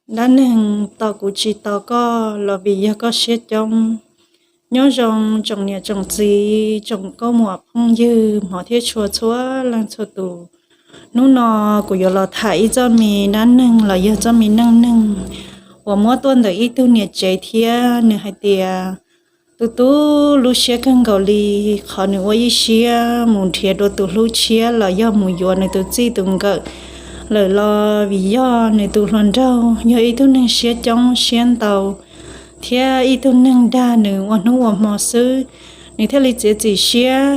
Dab neeg tos kuv tsis tos koj los vim yog koj siab coob. Nyob zoo tsoom niam tsoom txiv, tsoom nkauj muam phooj ywg hmov thiab tshua txhua leej txhua tus. Hnub no kuv yuav los tham ib txoj me dab neeg los yog txoj me neej neeg uas muab tuaj ntawm ib tug niam tsev thiab nws hais tias tu tu lub siab kawg nkaus li, qhov nws ua ib siab mus nrhiav dua tus hlub tshiab los yog mus yuav nws tus txij tus nkawm lawm los vim yog nws tus hluas nraug yog ib tug neeg siab coob siab ntau thiab ib tug neeg dag nws ua hnub ua hmo xwb, nws thiaj li txiav txim siab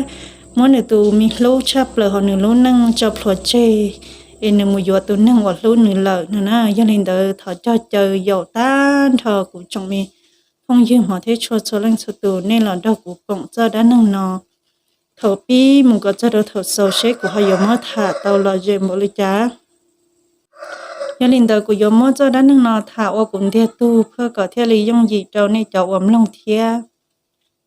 muab nws tus me hlub tshaj plaws hauv nws lub neej tso plhuav tseg es nws mus yuav tus neeg uas hlub nws lawm no na. Yog li ntawd thov cog caw yaum tag nrho kuv tsoom me phooj ywg hmov thiab tshua txhua leej txhua tus nej los nrog kuv koom txoj dab neeg no thaum pib mus kom txog rau thaum xaus seb kuv ho yuav muab tham tau lom zem npaum li cas. Yog li ntawd kuv yuav muab txoj dab neeg no tham ua kuv ntiag tug phaj kom thiaj li yooj yim rau nej cov uas mloog thiab.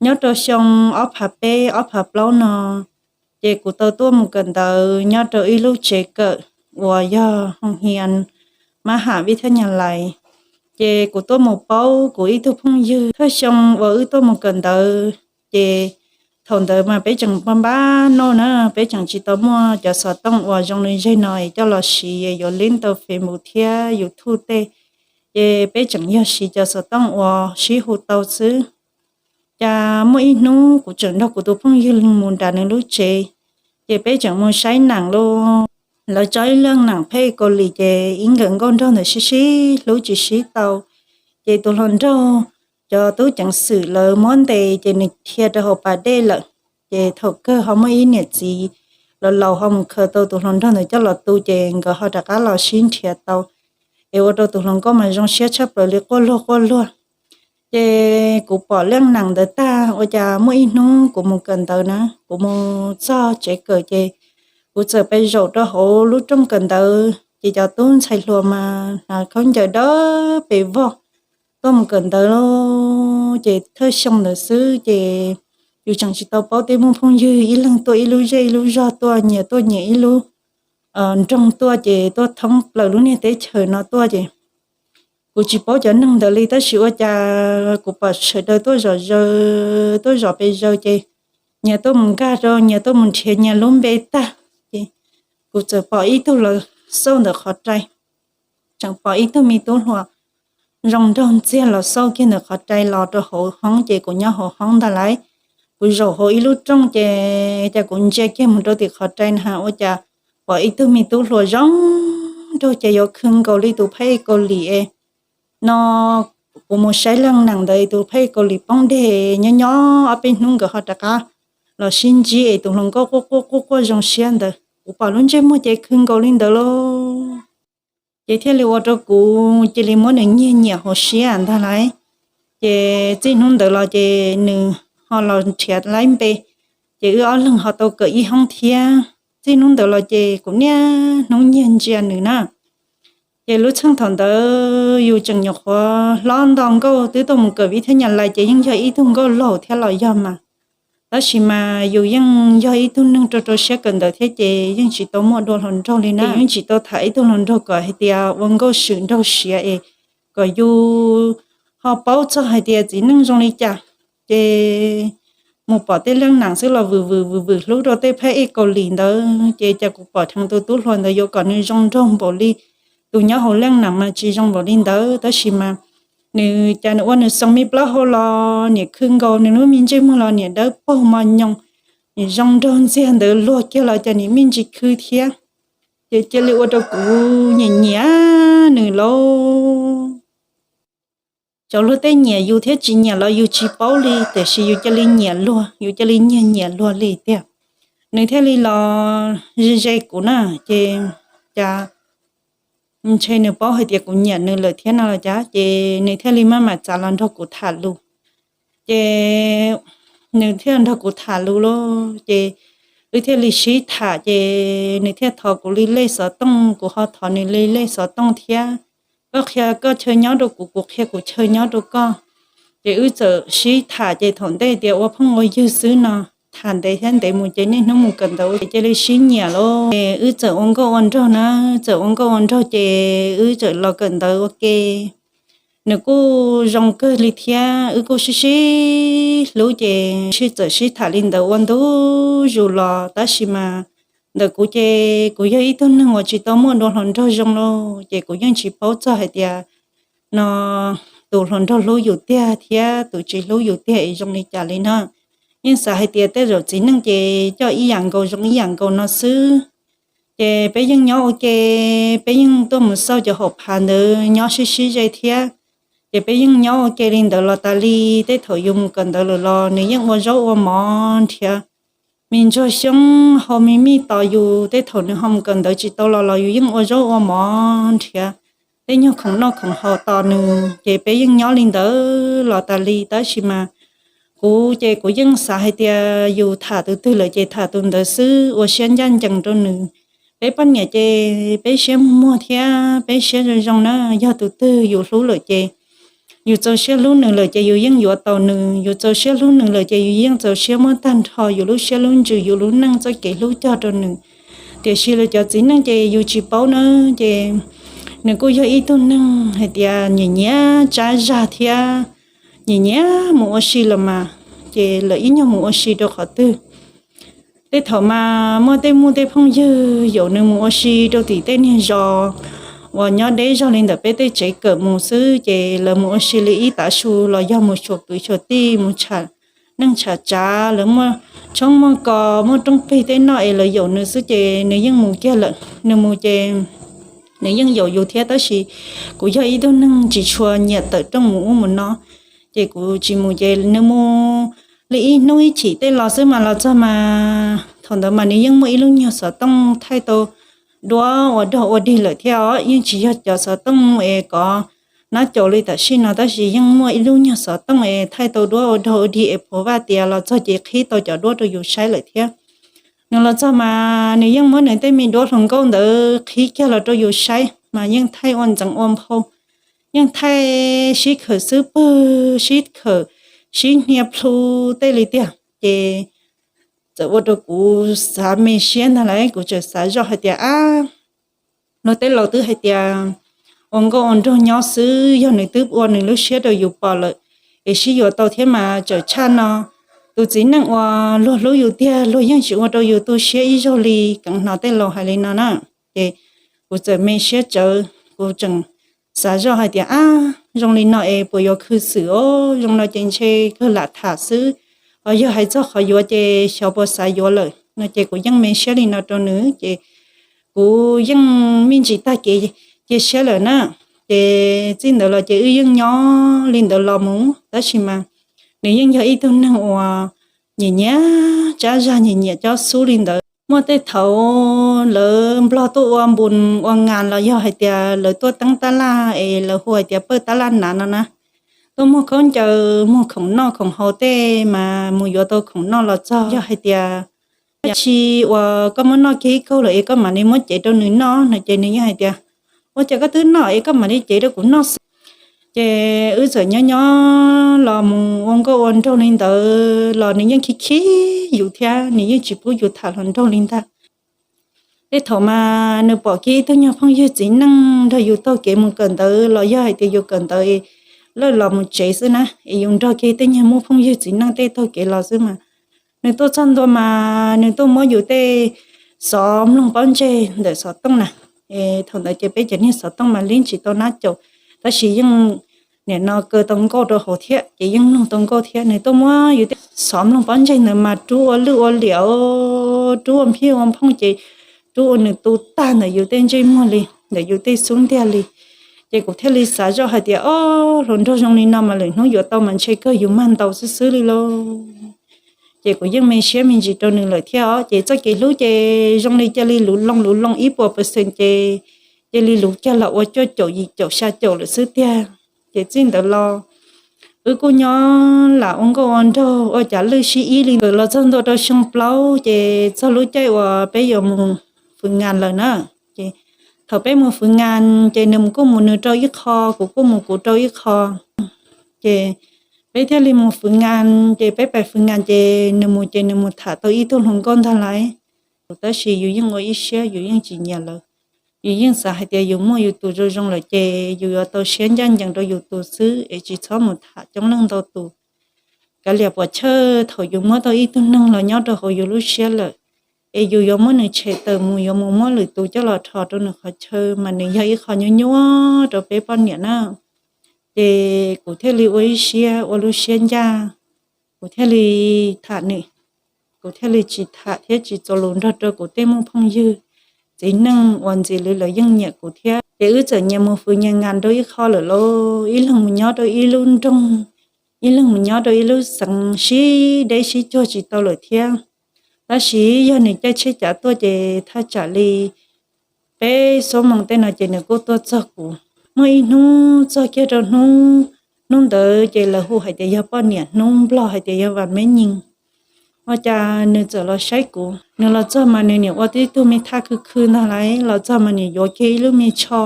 Nyob rau xyoo ob phav peb ob phav plaub no, ces kuv tau tuaj mus kawm ntawv nyob rau ib lub tsev kawm uas yog hoo hias mab ham vib thab nyas lais. Ces kuv tuaj mus paub kuv ib tug phooj ywg thawj xyoo uas wb tuaj mus kawm ntawv, ces thaum ntawd mas peb tseem npaj noj na, peb tseem tsis tau muaj cov xov tooj uas zoo li zej no es coj los siv yuav lib tau Facebook thiab YouTube tej, ces peb tseem yog siv cov xov tooj uas sib hu tau xwb. Cas muaj ib hnub kuv tseem nrog kuv tus phooj ywg mus nram nws lub tsev, ces peb tseem mus saib nam lauj. Lawv tso ib leej nam phab Kaus Lim ces ib nkawm nkauj nraug ntawd sib sib hlub tsis sib tau, ces tus hluas nraug cov tub ceev xwm lawv muab ntes ces nws dhia rau hauv pas dej lawm. Ces thaum kawg ho muaj ib niam txiv laus laus ho mus khaws tau tus hluas nraug ntawd coj los tu ces nkawd ho rov qab los sib nrhiav tau, es ua rau tus hluas nkauj mas zoo siab tshaj plaws li quaj luag quaj luag. Ces kuv pom leej nam ntawd tag ua cas muaj ib hnub kuv mus kawm ntawv na, kuv mus txog tsev kawm ces kuv txawm pes zaum rau hauv lub rooj kawm ntawv ces cov tub ntxhais hluas mas hnav khaub ncaws dawb pes vog tuaj mus kawm ntawv lauj. Ces thawj xyoo ntawd xwb ces yus tseem tsis tau paub tej muaj phooj ywg, ib leeg tuaj ib lub zej ib lub zog tuaj, nyias tuaj nyias ib lub nroog tuaj ces tuaj thoob plaws lub niag teb chaws no tuaj ces kuv tsis paub cov neeg ntawd li tab sis ua cas kuv pom sawv daws tuaj zom zaws tuaj zom pes zaws ces nyias tuaj mus nkag rau nyias tuaj mus nrhiav nyias lub npe tag ces kuv txawm pom ib tug los xauj ntawm qhov rai, tseem pom ib tug me tub hluas zoo nraug ntxiag los xauj kiag ntawm qhov rai los rau hauv hoob ces kuv nyob hauv hoob ntag lauj. Kuv zaum hauv ib lub rooj ces cas kuv ntsia kiag mus rau tim qhov rai na ua cas pom ib tug me tub hluas zoo nraug ces yuav khw nkaus li tus phab Kaus Lim es no. Kuv mus saib leej nam ntawd tus phab Kaus Lim poob deg nyob nyob ob peb hnub nkawd ho rov qab los sib ntsib es tus hluas nkauj quaj quaj quaj quaj zoo siab ntawd kuv pom lub ntsej muag ces khw nkaus li ntawd lauj. Ces thiaj li ua rau kuv cia li muab nws nyiag nyiam hauv siab ntag lauj. Ces txij hnub ntawd los ces nws ho los nrhiav laib npe, ces wb ob leeg ho tau kawm ib hoob thiab. Txij hnub ntawd los ces kuv niaj hnub nyiag ntsia nws na. Ces lub txheej thaum ntawd yus tseem nyuam qhuav hlob nto nkauj twb tuaj mus kawm vib thab nyas lais ces yeej yog ib tug nkauj laus thiab los yog mas, tab sis mas yus yeej yog ib tug neeg rau rau siab kawm ntawv thiab ces yeej tsis tau muaj dua hluas nraug li na. Yeej tsis tau tham ib tug hluas nraug kom hais tias ua nkauj swm nraug siav es kom yus ho paub txog hais tias txiv neej zoo li cas. Ces mus pom tej leej nam xwb los vwm vwm vwm vwm hlub rau tej phab ej Kaus Lim ntawd ces cas kuv pom dheev tus tub hluas ntawd yuav kom nws zoo nraug npaum li tus nyob hauv leej nam mas tsis zoo npaum li ntawd tab sis mas nws cas nws ua nws xoo me plaub hau los niam khw nkaus, nws lub me ntsej muag los niam dawb paug mos nyoos, niam zoo nraug ntxiag ntawd luag kiag los cas niam me ntsis khw thiab. Ces cia li ua rau kuv nyiam nyiam nws lauj. Cov luag tej nyiam yus thiab tsis nyiam los yus tsis paub li tiam sis yus cia li nyiam luag, yus cia li nyiag nyiam luag li tiag. Nws thiaj li los ze ze kuv na, ces cas ntshe nws paub hais tias kuv nyiam nws lawm thiab no los cas, ces nws thiaj li maj mam txav los nrog kuv tham lus. Ces nws thiaj nrog kuv tham lus lauj, ces wb thiaj li sib tham, ces nws thiaj thov kuv li lej xov tooj, kuv ho thov nws li lej xov tooj thiab. Koj qhia koj chaw nyob rau kuv, kuv qhia kuv chaw nyob rau koj. Ces wb txawm sib tham, ces thaum ntej tias ua phooj ua ywg xwb no, tham ntev thiab ntev mus ces niaj hnub mus kawm ntawv ua cia li sib nyiam lawm. Ces wb txawm ua nkauj ua nraug na, txawm ua nkauj ua nraug ces wb txawm los kawm ntawv ua ke. Nws kuj zoo kawg li thiab wb kuj sib sib hlub ces sib txawm sib tham li ntawd ua ntu zus los. Tab sis mas ntawm kuv ces kuv yog ib tug neeg uas tsis tau muaj dua hluas nraug zoo lauj, ces kuv yeej tsis paub txog hais tias no tus hluas nraug hlub yus tiag thiab tus tsis hlub yus tiag es zoo li cas li na. Yeej xav hais tias tej zaum txiv neej ces coj ib yam nkaus zoo ib yam nkaus no xwb. Ces peb yeej nyob ua ke, peb yeej tuaj mus xauj cov hauv phav ntawd nyob sib sib ze thiab. Ces peb yeej nyob ua ke li ntawd los tas li. Tej thaum yus mus kawm ntawv lawm los nws yeej ua zaub ua mov nrhiav me ntsuag xyoob hau me mij tos yus. Tej thaum nws ho mus kawm ntawv tsis tau los los yus yeej ua zaub ua mov nrhiav tej nyuag khoom noj khoom haus tos nws. Ces peb yeej nyob li ntawd los tas li. Tab sis mas kuv ces kuv yeej xav hais tias yus tham tus twg lawm ces tham tus ntawd xwb, ua siab ncaj ncees rau nws. Peb poj niam ces peb siab muag thiab peb siab zoo zoo na, yog tus twg yus hlub lawm ces yus txaus siab hlub nws lawm ces yus yeej yuav tau nws, yus txaus siab hlub nws lawm ces yus yeej txaus siab muab tag nrho yus lub siab lub ntsws yus lub neej txoj kev hlub cog rau nws. Tiam sis lawv cov txiv neej ces yus tsis paub na, ces nws kuj yog ib tug neeg hais tias nyiam nyiam tsab zag thiab nyiam nyiam mus ua si los mas, ces lawv ib nyuag mus ua si rau qhov twg. Tej thaum mas muaj tej muj tej phooj ywg yaum nws mus ua si rau tim tej niag zos uas nyob deb zog li ntawm peb tej tsev kawm mus xwb, ces lawv mus ua si li ib tav su los yog mus xyuas kwv xyuas tij mus tsham neej tsham tsav, lawv muaj tshoob muaj kos muaj rooj plig tej noj es lawv yaum nws xwb ces nws yeej mus kiag lawm. Nws mus ces nws yeej yaum yus thiab, tab sis kuv yog ib tug neeg tsis tshua nyiam tawm rooj mus ub mus no, ces kuv tsis mus. Ces nws mus li ib hnub ib chim tej los xwb mas los txog mas thaum ntawd mas nws yeej muaj ib lub nyuag xov tooj thaij tau duab ua dog ua dig lawm thiab os. Yeej tsis yog cov xov tooj es kov nab caus li tam sim no, tab sis yeej muaj ib lub nyuag xov tooj es thaij tau duab ua dog ua dig es phuav vaj tias los txog ces qhib tau cov duab rau yus saib lawm thiab. Nws los txog mas nws yeej muab nws tej me duab hluas nkauj ntawd qhib kiag los rau yus saib mas yeej thaij ua ntxeev ua nphau, yeej thaij sib khawm xub pwg, sib khawm, sib hnia plhu tej li tiag. Ces txawm ua rau kuv xav me siab ntag lauj. Kuv txawm xav zoj hais tias, ab, luag tej laus twb hais tias ua nkauj ua nraug nyob xwb, yog nws twb ua nws lub siab rau yus pom lawm es sib yuav tau thiab mas. Txawm tshaj no tus txiv neej uas luag hlub yus tiag luag yeej tsis ua rau yus tu siab ib zaug li, keev hnov tej laus hais li no na. Ces kuv txawm me siab tsawv, kuv tseem xav zoj hais tias, ab, zoo li no es puas yuav khwv xwm os, zoo no ces ntshe kawg lam tham xwb, ho yog hais txog qhov yuav ces xyov puas xav yuav lawm no. Ces kuv yeej me siab li no rau nws ces kuv yeej me ntsis tag kev cia siab lawm na. Ces txij ntawd los ces wb yeej nyob li ntawd los mus, tab sis mas nws yeej yog ib tug neeg uas nyiam nyiam tsab zag, nyiam nyiam cob xub li ntawd. Muaj tej thaum lawv Nplog tuaj ua npus ua nas los yog hais tias lawv tuaj teeb tab laj es lawv hu hais tias pawj tab laj nas no na, tuaj muag khaub ncaws muag khoom noj khoom haus tej mas mus yuav tau khoom noj los txog. Yog hais tias dab tsi uas koj muab noj kiag ib kaug lawm es koj mam li muab cev rau nws noj no ces nws yeej hais tias, ua cas koj twb noj es koj mam li cev rau kuv noj xwb? Ces wb txawm nyob nyob los mus ua nkauj ua nraug li ntawd los nws yeej khib khib yus thiab nws yeej tsis pub yus tham hluas nraug li ntag. Tej thaum mas nws pom kiag ib tug nyuag phooj ywg txiv neej nrog yus taug kev mus kawm ntawv los yog hais tias yus kawm ntawv lawj los mus tsev xwb na, es yus nrog kiag tej nyuag muj phooj ywg txiv neej tej taug kev los xwb mas nws tuaj txog ntua mas nws tuaj muab yus tej xov mloog pob ntseg ntawm xov tooj na. Es thaum ntawd ces peb cov niag xov tooj mas lib tsis tau nab caum, tab sis yeej nim no kaw tau nkauj rau hauv thiab ces yeej mloog tau nkauj thiab. Nws tuaj muab yus tej xov mloog pob ntseg ntawd mas rub ua lwj ua liam, rub ua phiaj ua phooj ces rub ua nws tu tag ntawm yus tej ntsej muag li, ntawm yus tej xub ntiag li. Ces kuv thiaj li xav zoj hais tias, ob, hluas nraug zoo li no mas lwm hnub yuav tau mas ntshe kawg yus mag ntaus xwb xwb li lauj. Ces kuv yeej me siab me ntsis rau nws lawm thiab os. Ces txoj kev hlub ces zoo li cia li luv loo luv loo ib puas percent ces cia li luv kiag los ua cuaj caum yim caum xya caum lawm xwb tiag. Ces txij ntawd los wb kuj nyob lam ua nkauj ua nraug ua cav lwj sib ib li ntawd los txog ntua rau xyoo plaub ces txog lub caij uas peb yuav mus fwv ngas lawm na. Ces thaum peb mus fwv ngas ces nws kuj mus nws rau ib qho, kuv kuj mus kuv rau ib qho. Ces Peb thiaj li mus fwv ngas, ces peb pais fwv ngas ces nws mus ces nws mus tham tau ib tug hluas nkauj ntag lauj. Tab sis yus yeej ua ib siab yus yeej tsis nyiam lawv. Yus yeej xav hais tias yus muaj yus tus zoo zoo lawm ces yus yuav tau siab ncaj ncees rau yus tus xwb es tsis txhob mus tham coob leej ntau tus. Kav liam puas chawj thaum yus muab tau ib tug neeg los nyob rau hauv yus lub siab lawm, es yus yuav muab nws tshem tawm mus yuav mus muab lwm tus coj los rho rau nws qhov chaw mas nws yog ib qho nyuaj nyuaj rau peb poj niam na. Ces kuv thiaj li ua ib siab ua lub siab ncaj, kuv thiaj li tham nws, kuv thiaj li tsis tham thiab tsis txuas lus nrog rau kuv tej muj phooj ywg, txiv neej uas ntxim li lawv yeej nyiam kuv thiab. Ces wb txawm nyias mus fwv nyias ngas rau ib qho lawm lauj, ib leeg mus nyob rau ib lub nroog, ib leeg mus nyob rau ib lub xeev sib deb sib cuag tsis tau lawm thiab. Tab sis yog nws caij tsheb cav tuaj ces thaj tsam li peb xuab moos tej no ces nws kuj tuaj txog kuv. Muaj ib hnub txog kiag rau hnub, hnub ntawd ces lawv hu hais tias yog poj niam hnub, Nplog hais tias yog Vam Meb Nyis. Ua cas nws txawm los saib kuv, nws los txog mas nws niam ua tib tug me thaj khw khw ntag lauj, los txog mas nws yuav kiag ib lub me tsho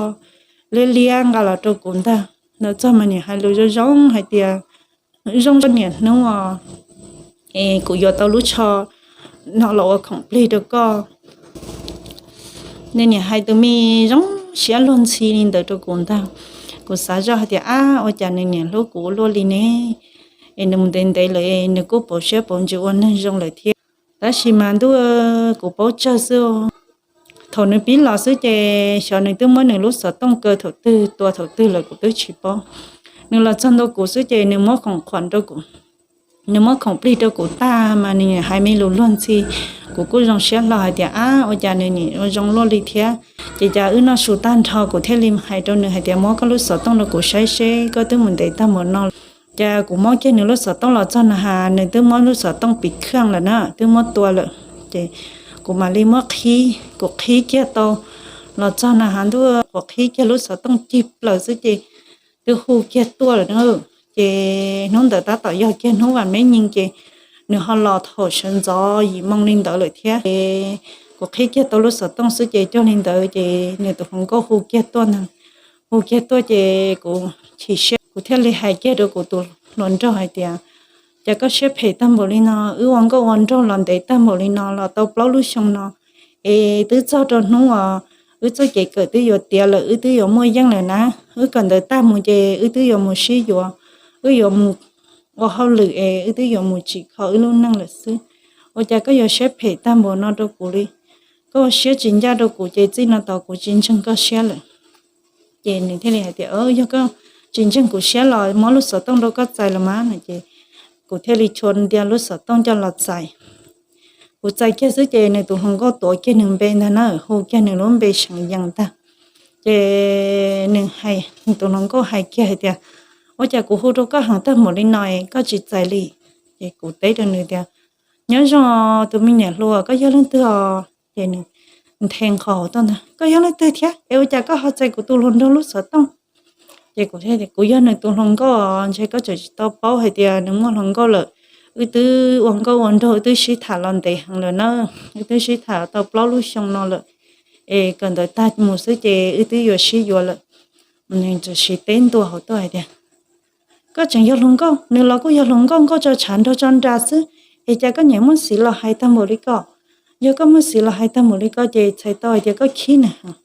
liab liab nqa los rau kuv ntag. Los txog mas nws hais lus zoo zoo hais tias, zoo poj niam hnub os, es kuv yuav tau lub tsho no los ua khoom plig rau koj. Nws niam hais tus me zoo siab luag ntxhi li ntawd rau kuv ntag. Kuv xav zoj hais tias ab, ua cas nws niam hlub kuv ua luaj li ne, es nws mus ntev ntev lawm es nws kuj pauv siab pauv ntsws ua neeg zoo lawm thiab. Tab sis mas ntuj, kuv paub tsawg xwb. Thaum nws pib los xwb ces xyov nws twb muab nws lub xov tooj kaw thaum twg tua thaum twg lawm kuv twb tsis paub. Nws los txog ntua kuv xwb ces nws muab khoom khuam rau kuv, nws muab khoom plig rau kuv tag mas nws hais me lus luag ntxhi, kuv kuj zoo siab hlo hais tias ab, ua cas nws nim ua zoo luaj li thiab. Ces cas wb noj su tag nrho kuv thiaj li hais rau nws hais tias muab koj lub xov tooj rau kuv saib seb koj twb mus ntev tag npaum no. Ces kuv muab kiag nws lub xov tooj los txog na has nws twb muab lub xov tooj piv kheej lawm na, twb muab tua lawm. Ces kuv mam li muab qhib, kuv qhib kiag tau los txog na has ntuj, kuv qhib kiag lub xov tooj cig plaws xwb ces twb hu kiag tuaj lawm na. Ces hnub ntawd tab tom yog kiag hnub Vam Meb Nyis ces nws ho los thaum sawv ntxov yim moo li ntawd lawm thiab. Ces kuv qhib kiag tau lub xov tooj xwb ces cuag li ntawd ces nws tus hluas nkauj hu kiag tuaj ntag. Hu kiag tuaj ces kuv chim siab, kuv thiaj li hais kiag rau kuv tus hluas nraug hais tias, cas koj siab phem tag npaum li no, wb ua nkauj ua nraug los ntev tag npaum li no los tau plaub lub xyoo no, es twb txog rau hnub uas wb txoj kev kawm twb yuav tiav lawm, wb twb yuav muaj yeej lawm na, wb kawm ntawv tag mus ces wb twb yuav mus sib yuav, wb yuav mus ua hauj lwm es wb twb yuav mus tsim kho wb lub neej lawm xwb. Ua cas koj yuav siab phem tag npaum no rau kuv li? Koj ua siab tsis ncaj rau kuv ces txij no tod kuv tsis ntseeg koj siab lawm. Ces nws thiaj li hais tias, yog koj tsis ntseeg kuv siab los muab lub xov tooj rau koj txais los mas no. Ces kuv thiaj li tshua ntia lub xov tooj coj los txais. Kuv txais kiag xwb ces nws tus hluas nkauj tuav kiag nws npe ntag na, hu kiag nws lub npe seem yees ntag. Ces nws hais, nws tus hluas nkauj hais kiag hais tias, ua cas kuv hu rau koj heev tag npaum li no es koj tsis txais li? Ces kuv teb rau nws tias, nyob zoo tus me niam hluas, koj yog leej twg os? Ces nws nthe nqho hauv tuaj ntag, koj yog leej twg thiab es ua cas koj ho txais kuv tus hluas nraug lub xov tooj? Ces kuv, kuv yog nws tus hluas nkauj os, ntshe koj tseem tsis tau paub hais tias nws muaj hluas nkauj lawm. Wb twb ua nkauj ua nraug wb twb sib tham los ntev heev lawm na, wb twb sib tham tau plaub lub xyoo no lawm. Es kawm ntawv tag mus xwb ces wb twb yuav sib yuav lawm. Nws tam sim teb ntua hauv tuaj hais tias, koj tseem yog hluas nkauj, nws los kuj yog hluas nkauj, nkauj tso tshav nraug tso nra xwb, es cas koj niam muaj xiv los hais tag npaum li ko? Yog koj muaj xiv los hais tag npaum li ko ces txhais tau hais tias koj khib nws.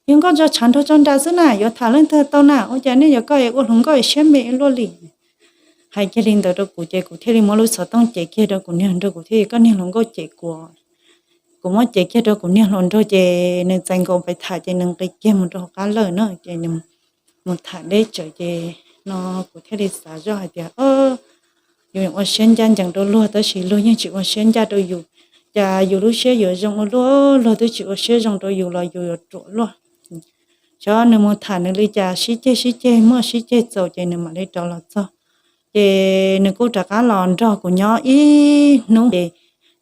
Yog nkauj tso tshav nraug tso nra xwb na, yuav tham leej twg tau na, ua cas nej yuav koj ua hluas nkauj siab me luaj li? Hais kiag li ntawd rau kuv ces kuv thiaj li muab lub xov tooj cev kiag rau kuv niag hluas nraug, kuv thiaj li, koj niag hluas nkauj cem kuv. Kuv muab cev kiag rau kuv niag hluas nraug ces nws txais nkaus pais tham ces nws nqis kiag mus rau hauv qab lawm na, ces nws mus tham deb tsawv ces no kuv thiaj li xav zoj hais tias, yus ua siab ncaj ncees rau luag tab sis luag yeej tsis ua siab ncaj rau yus. Cas yus lub siab yuav zoo ua luaj, luag twb tsis ua siab zoo rau yus los yus yuav ruam luaj. Xyov nws mus tham nws li cas, sib ceg sib ceg muaj sib ceg txaus ces nws mam li rov los txog. Ces nws kuj rov qab los nrog kuv nyob ib hnub ces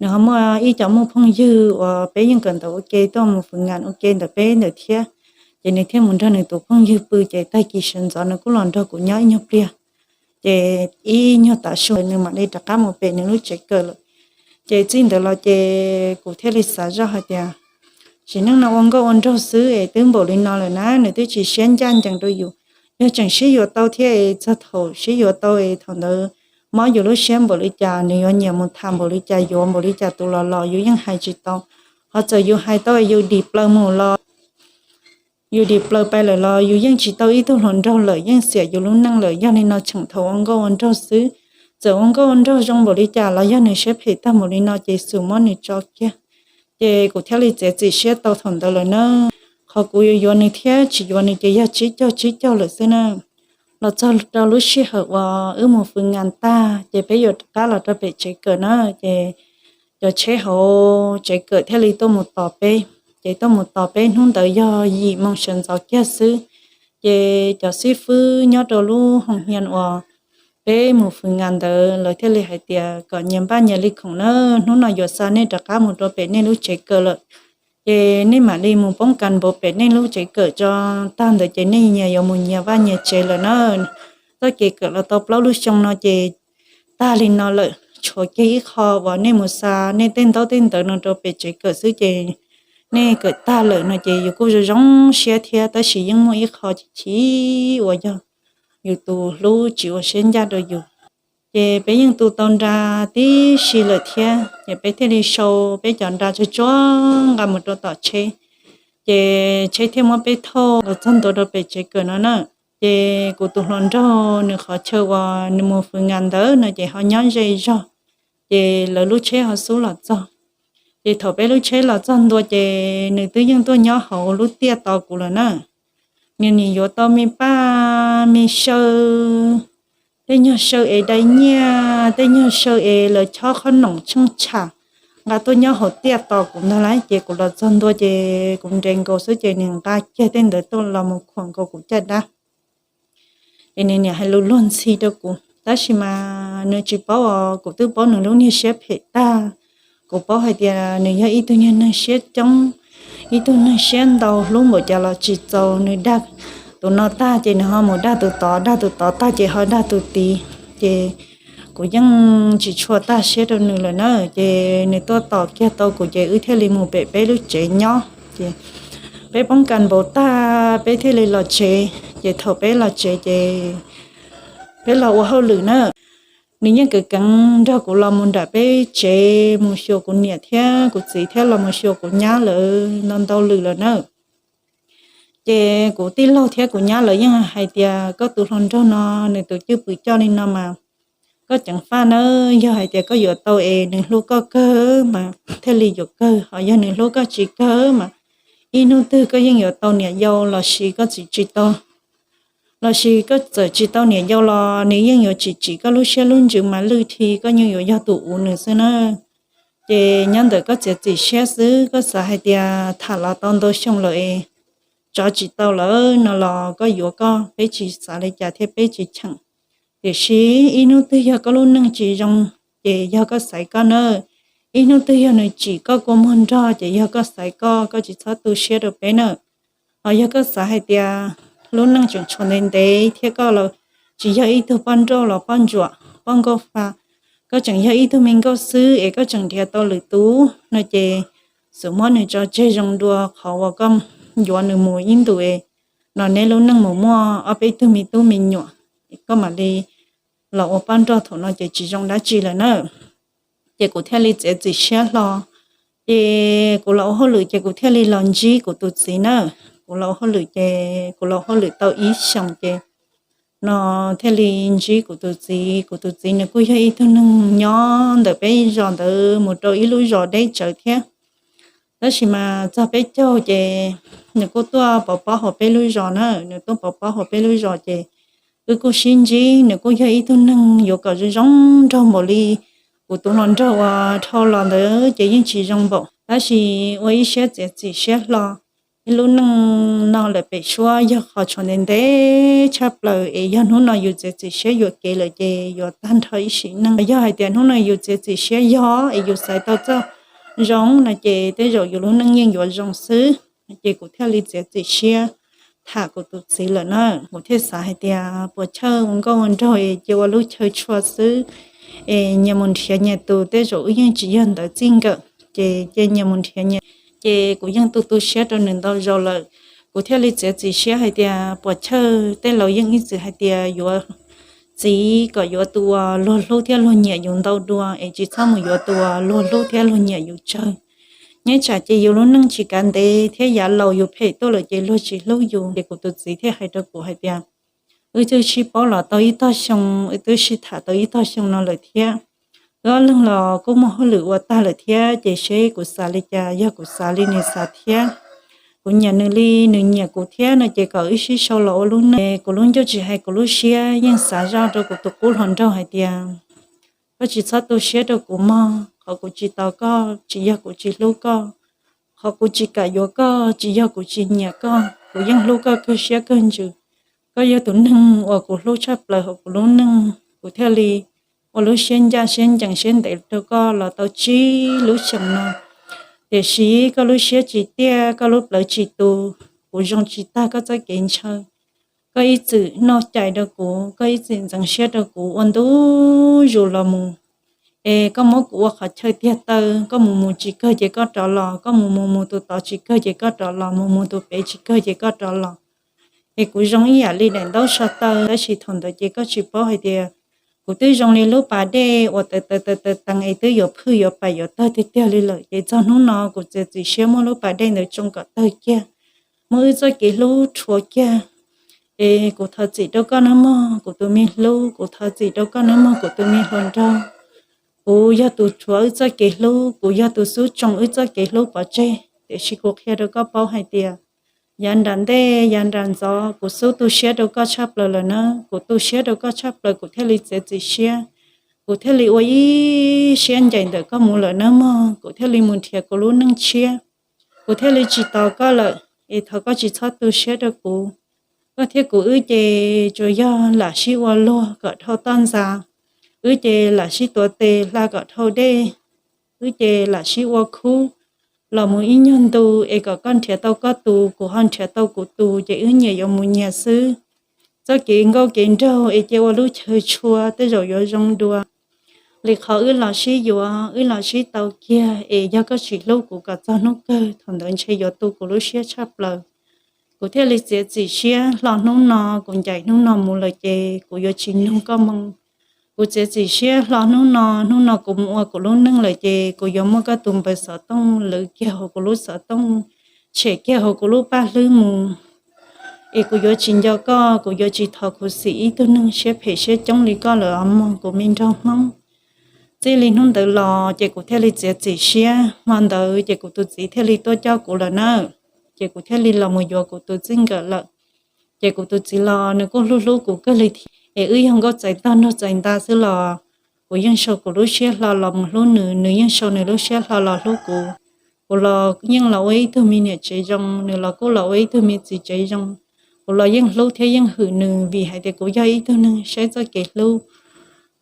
nws ho muaj ib co muaj phooj ywg uas peb yeej kawm ntawv ua ke tuaj mus fwm ngam ua ke ntawm peb ntawd thiab. Ces nws thiaj mus nrog nws tus phooj ywg pw ces tag kis sawv ntxov nws kuj los nrog kuv nyob ib nyuag pliag. Ces ib nyuag tav su nws mam li rov qab mus pem nws lub tsev kawm lawm. Ces txij ntawd los ces kuv thiaj li xav zoj hais tias, sim neej no ua nkauj ua nraug xwb es twb npaum li no lawm na, nws twb tsis siab ncaj ncees rau yus. Yog tseem sib yuav tau thiab es txog thaum sib yuav tau es thaum ntawd mob yus lub siab npaum li cas, nws yuav nyiam mus tham npaum li cas, yuav npaum li cas tus los los yus yeej hais tsis tau. Ho txawm yus hais tau es yus dim plaws mus los, yus dim plaws pais lawm los yus yeej tsis tau ib tug hluas nraug lawm, yeej xiam yus lub neej lawm. Yog li no tseem thaum ua nkauj ua nraug xwb, txawm ua nkauj ua nraug zoo npaum li cas los yog nws siab phem tag npaum li no ces xum muab nws tso kiag. Ces kuv thiaj li txiav txim siab tau thaum ntawd lawm na. Qhov kuv yuav yuav nws thiab tsis yuav nws ces yog tsib caug tsib caug lawm xwb na. Los txog rau lub sij hawm uas wb mus fwv ngas tag ces peb yuav rov qab los rau pem tsev kawm na, ces cov tsheb hauv tsev kawm thiaj li tuaj mus tos peb. Ces tuaj mus tos peb hnub ntawd yog yim moo sawv ntxov kiag xwb. Ces cov xib fwb nyob rau lub hoos hias uas peb mus fwv ngas ntawd lawv thiaj li hais tias kom nyias npaj nyias li khoom na, hnub no yuav xa nej rov qab mus rau pem nej lub tsev kawm lawm. Ces nej mam li mus poob kas npaum pem nej lub tsev kawm tso, tag ntawd ces nej nyias yuav mus nyias vaj nyias tsev lawm na. Txoj kev kawm los tau plaub lub xyoo no ces tag li no lawm, tshuav kiag ib qho uas nej mus xa nej tej ntaub tej ntawv no rau pem tsev kawm xwb ces nej kawm tag lawm no ces yus kuj zoo zoo siab thiab, tab sis yeej muaj ib qho chim chim uas yog yus tus hlub tsis ua siab ncaj rau yus. Ces peb yeej tu tau nra tib si lawm thiab, ces peb thiaj li sau peb cov nra tsuag tsuag nqa mus rau tom tsheb, ces tsheb thiaj muab peb thauj los txog ntua rau pem tsev kawm no na. Ces kuv tus hluas nraug nws qhov chaw uas nws mus fwv ngas ntawd no ces ho nyob ze zog, ces lawv lub tsheb ho xub los txog. Ces thaum peb lub tsheb los txog ntua ces nws twb yeej tuaj nyob hauv lub tiaj tos kuv lawm na. Nws nim yuav tau me paj me saw, tej nyuag saw es dai nyiaj, tej nyuag saw es lawv chob qhob noom tsheej tsham, nqa tuaj nyob hauv tiaj tos kuv ntag lauj. Ces kuv los txog ntua ces kuv nres nkaus xwb ces nws nqa kiag tej ntawd tuaj los mus khuam nkaus kuv caj dab. Ces nws niam hais lus luag ntxhi rau kuv, tab sis mas nws tsis paub os, kuv twb paub nws lub niag siab phem tag. Kuv paub hais tias nws yog ib tug nyuag neeg siab coob, ib tug neeg siab ntau, hlub npaum cas los tsis txaus, nws dag tus no tag ces nws ho mus dag tus tod, dag tus tod tag ces ho dag tus tid. Ces kuv yeej tsis tshua tag siab rau nws lawm na. Ces nws tuaj tos kiag tau kuv ces wb thiaj li mus pem peb lub tsev nyob. Ces peb poob kas npaum tag peb thiaj li los tsev. Ces thaum peb los tsev ces peb los ua hauj lwm na. Nws yeej kawm keev nrog kuv los mus nram peb tsev mus xyuas kuv niam thiab kuv txiv thiab los mus xyuas kuv nyab lawv ntau ntau lwm lawm na. Ces kuv tij laug thiab kuv nyab lawv yeej hais tias koj tus hluas nraug no nws tus cwj pwm coj li no mas koj ceev faj nawb, yog hais tias koj yuav tau es nws hlub koj kawg mas thiaj li yuav kawg, ho yog nws hlub koj tsis kawg mas ib hnub twg koj yeej yuav tau niam yau lossis koj tsis tsis tau, lossis koj txawm tsis tau niam yau los nws yeej yuav tsim tsim koj lub siab lub ntsws mas lwj thi koj yeej yuav yog tus uv nws xwb na. Ces nyob ntawm koj txiav txim siab xwb, koj xav hais tias tham los tau ntau xyoo lawm es tsov tsis tau lawm no los koj yuav koj, peb tsis xav li cas thiab peb tsis cheem. Tiam sis ib hnub twg yog koj lub neej tsis zoo, ces yog koj xaiv koj na. Ib hnub twg yog nws tsim koj kua muag nrog ces yog koj xaiv koj, koj tsis txhob tu siab rau peb na. Ho yog koj xav hais tias lub neej tseem tshuav ntev ntev thiab koj los tsis yog ib tug poj nrauj los poj ntsuam poj nkauj fa, koj tseem yog ib tug me nkauj xwb es koj tseem nrhiav tau lwm tus no ces xub muab nws tso tseg zoo dua qhov uas koj yuav nws mus ib ntus es no neb lub neej mus muaj ob peb tug me tub me nyuam, koj mam li los ua poj nrauj thaum no ces tsis zoo dab tsi lawm na. Ces kuv thiaj li txiav txim siab hlo. Ces kuv los ua hauj lwm ces kuv thiaj li los ntsib kuv tus txiv na. Kuv los ua hauj lwm ces kuv los ua hauj lwm tau ib xyoos ces no thiaj li ntsib kuv tus txiv. Kuv tus txiv nws kuj yog ib tug neeg nyob ntawm peb zos ntawd mus rau ib lub zos deb tsawv thiab. Tab sis mas txog peb caug ces nws kuj tuaj pov pob hauv peb lub zos na, nws tuaj pov pob hauv peb lub zos ces wb kuj sib ntsib. Nws kuj yog ib tug neeg yuav kom zoo zoo nraug npaum li kuv tus hluas nraug uas dhau los ntawd ces yeej tsis zoo npaum, tab sis ua ib siab txiav txim siab hlo. Ib lub neej no lawm pem suab yog qhov tshuav ntev ntev tshaj plaws es yog hnub no yus txiav txim siab yuam kev lawm ces yuav tag nrho ib sim neej. Yog hais tias hnub no yus txiav txim siab yog es yus xaiv tau txoj zoo no ces tej zaum yus lub neej yeej yuav zoo xwb. Ces kuv thiaj li txiav txim siab tham kuv tus txiv lawm na. Kuv thiaj xav hais tias puas chawj ua nkauj ua nraug es cia ua lub chaw tshua xwb es nyias mus nrhiav nyias tus, tej zaum wb yeej tsis yog ntawd txij nkawm ces cia nyias mus nrhiav nyias. Ces kuv yeej tu tu siab rau nws ntau zaus lawm. Kuv thiaj li txiav txim siab hais tias puas chawj, tej laus yeej ib txwm hais tias yuav txiv kom yuav tus uas luag hlub thiab luag nyiam yus ntau dua, es tsis txhob mus yuav tus uas luag hlub thiab luag nyiam yus tsawg. Nyob tsam ces yus lub neej tsis kav ntev thiab yav laus yus phem tuaj lawm ces luag tsis hlub yus. Ces kuv tus txiv thiaj hais rau kuv hais tias, wb twb sib paub los tau ib tog xyoo, wb twb sib tham tau ib tog xyoo no lawm thiab. Wb ob leeg los kuj muaj hauj lwm ua tag lawm thiab, ces seb kuv xav li cas, yog kuv xav li nws xav thiab, kuv nyiam nws li nws nyiam kuv thiab no ces kom wb sib sau los ua lub neej. Kuv lub ncauj tsis hais kuv lub siab yeej xav zoj rau kuv tus qub hluas nraug hais tias, koj tsis txhob tu siab rau kuv mog, qhov kuv tsis tos koj tsis yog kuv tsis hlub koj, qhov kuv tsis kam yuav koj tsis yog kuv tsis nyiam koj, kuv yeej hlub koj kawg siab kawg ntsws. Koj yog tus neeg uas kuv hlub tshaj plaws hauv kuv lub neej, kuv thiaj li ua lub siab ncaj siab ncees siab ntev rau koj los tau tsib lub xyoos no. Tiam sis koj lub siab tsis tiaj, koj lub plawv tsis tus, kuv zoo tsis tag koj txoj kev ntshaw. Koj ib txwm noj cai rau kuv, koj ib txwm ntxeev siab rau kuv ua ntu zus los mus, es koj muab kuv ua qhov chaw tiag taw, koj mus mus tsis kawg ces koj rov los, koj mus mus mus tus tod tsis kawg ces koj rov los, mus mus tus pem tsis kawg ces koj rov los. Es kuv zoo ib yam li daim ntaub so taw, tab sis thaum ntawd ces koj tsis paub hais tias kuv twb zoo li lub pas dej uas taws taws taws taws tees es twb yuav phwj yuav pais yuav tawg tiag tiag li lawm. Ces txog hnub no kuv txiav txim siab muab lub pas dej ntawd tsoo kom tawg kiag, muab wb txoj kev hlub rhuav kiag. Es kuv thov txim rau koj nawb mog kuv tus me hlub, kuv thov txim rau koj nawb mog kuv tus me hluas nraug. Kuv yog tus rhuav wb txoj kev hlub, kuv yog tus xub tsoo wb txoj kev hlub pov tseg, tiam sis kuv qhia rau koj paub hais tias yav nram ntej yav nram ntxov kuv xub tu siab rau koj tshaj plaws lawm na, kuv tu siab rau koj tshaj plaws kuv thiaj li txiav txim siab, kuv thiaj li ua ib siab ncaim ntawm koj mus lawm nawb mog, kuv thiaj li mus nrhiav kuv lub neej tshiab, kuv thiaj li tsis tos koj lawm, es thov koj tsis txhob tu siab rau kuv. Koj thiab kuv wb ces tsuas yog lam sib ua luag kom dhau toj ntxas, wb ces lam sib tuav tes hla kom dhau dej, wb ces lam sib ua khub los mus ib nyuag ntu, es kom koj nrhiav tau koj tus, kuv ho nrhiav tau kuv tus, ces wb nyias yuav mus nyias xwb. Txoj kev nkauj kev nraug es cia ua lub chaw tshua tej zaum yuav zoo dua li qhov wb los sib yuav, wb los sib tau kiag. Es yog koj tsis hlub kuv kom txog hnub kawg, thaum ntawd ntshe yuav tu kuv lub siab tshaj plaws. Kuv thiaj li txiav txim siab hlo hnub no, kuv ncaim hnub no mus lawm ces kuv yuav tsis nug koj moo. Kuv txiav txim siab hlo hnub no, hnub no kuv mus ua kuv lub neej lawm ces kuv yuav muab koj tus npawb xov tooj lwv kiag hauv kuv lub xov tooj, tshem kiag hauv kuv lub paj hlwb mus. Es kuv yuav tsis nco koj, kuv yuav tsis thov khuv xim ib tug neeg siab phem siab coob li koj lawm os mog kuv me nraug Hmoob. Txij li hnub ntawd los ces kuv thiaj li txiav txim siab, hmo ntawd ces kuv tus txiv thiaj li tuaj coj kuv lawm na. Ces kuv thiaj li los mus yuav kuv tus txij nkawm lawm. Ces kuv tus txiv los nws kuj hlub hlub kuv kawg li thiab, es wb yog nkauj txais tog nraug txais nta xwb los kuv yeej sau kuv lub siab hlo los mus hlub nws, nws yeej sau nws lub siab hlo los hlub kuv. Kuv los yeej los ua ib tug me niam tsev zoo, nws los kuj los ua ib tug me txiv tsev zoo. Kuv los yeej hlub thiab yeej hwm nws vim hais tias kuv yog ib tug neeg saib txoj kev hlub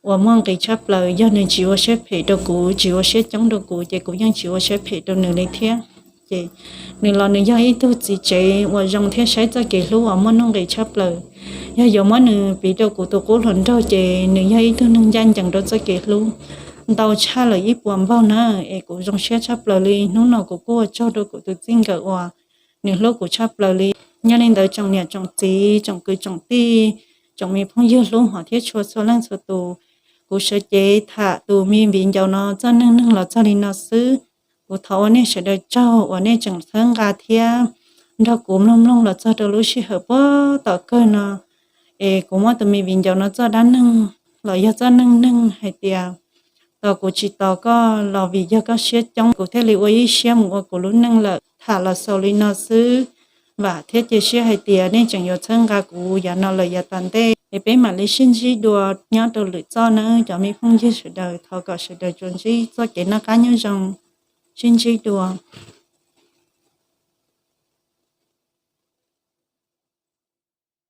uas muaj nqis tshaj plaws. Yog nws tsis ua siab phem rau kuv, tsis ua siab coob rau kuv, ces kuv yeej tsis ua siab phem rau nws li thiab. Ces nws los nws yog ib tug txiv tsev uas zoo thiab saib txoj kev hlub uas muaj nuj nqis tshaj plaws. Yog yuav muab nws piv rau kuv tus qub hluas nraug ces nws yog ib tug neeg ncaj ncees rau txoj kev hlub ntau tshaj lawm ib puas npaug na. Es kuv zoo siab tshaj plaws li. Hnub no kuv kuj ua tsaug rau kuv tus txij nkawm uas nws hlub kuv tshaj plaws li. Nyob li ntawd tsoom niam tsoom txiv, tsoom kwv tsoom tij, tsoom me phooj ywg hlub hmov thiab tshua txhua leej txhua tus, kuv sawv cev tham tus me viv ncaus no txoj neej neeg los txog li no xwb. Kuv thov ua nej sawv daws tsaug uas nej tseem txhawb nqa thiab nrog kuv mloog mloog los txog rau lub sij hawm puag tom kawg no. Es kuv muab tus me viv ncaus no txoj dab neeg los yog txoj neej neeg hais tias tos kuv tsis tos koj los vim yog koj siab coob, kuv thiaj li ua ib siab mus ua kuv lub neej lawm. Tham los xaus li no xwb, vam thiab cia siab hais tias nej tseem yuav txhawb nqa kuv yav no lawm yav tom ntej. Es peb mam li sib ntsib dua nyob rau lwm txoj nawb cov me phooj ywg sawv daws. Thov kom sawv daws tsuas ntsib txoj kev noj qab nyob zoo, sib ntsib dua.